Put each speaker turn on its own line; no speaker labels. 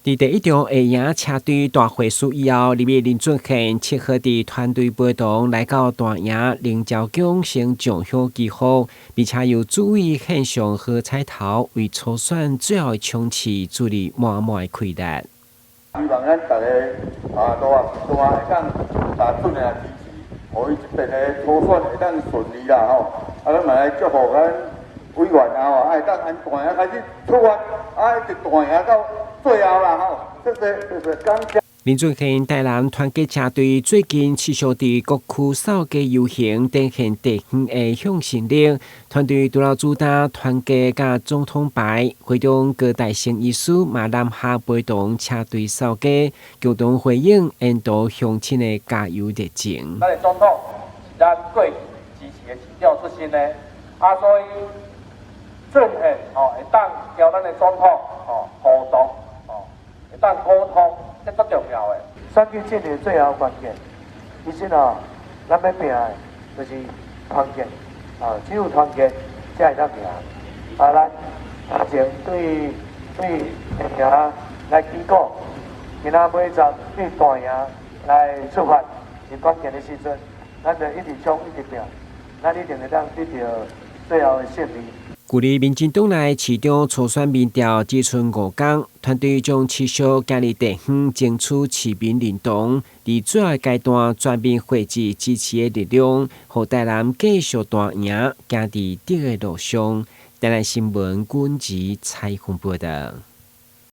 佇第一場會贏車隊大會師以後，立委林俊憲7號佇團隊陪同來到大營靈醮宮先上香祈福，並且由主委獻上好彩頭，為初選最後的衝刺注入滿滿的氣力。
希望咱逐个啊，大大會當大出來支持，予伊這邊的初選會當順利啦吼。啊，咱嘛來祝福咱委員啊吼，會當按大營開始出發，啊，一直大贏到最後啦吼。謝謝謝謝，感謝。
林俊憲帶領團結車隊最近持續佇各區掃街遊行，展現地方的向心力。團隊除了主打團結佮總統牌，會長郭大成醫師嘛南下陪同車隊掃街，共同回應沿途鄉親的加油熱情。
咱的總統是咱過去支持的市長出身的，啊，所以俊憲吼會當佮咱的總統吼互動吼，會當溝通，這足重要的。
選舉進入最後關鍵，其實哦，咱欲拼的就是團結，啊，只有團結才會當贏。啊，咱目前對對贏來旗鼓，今仔尾站對大營來出發，是關鍵的時陣，咱就一直衝，一直拼，咱一定會當得著最後的勝利。
距離民進黨內市長初選民調只賰5工，團隊將持續行入地方爭取市民認同，佇最後階段全面匯集支持的力量，予台南繼續大贏，行佇對的路上。台南新聞軍事採訪報導。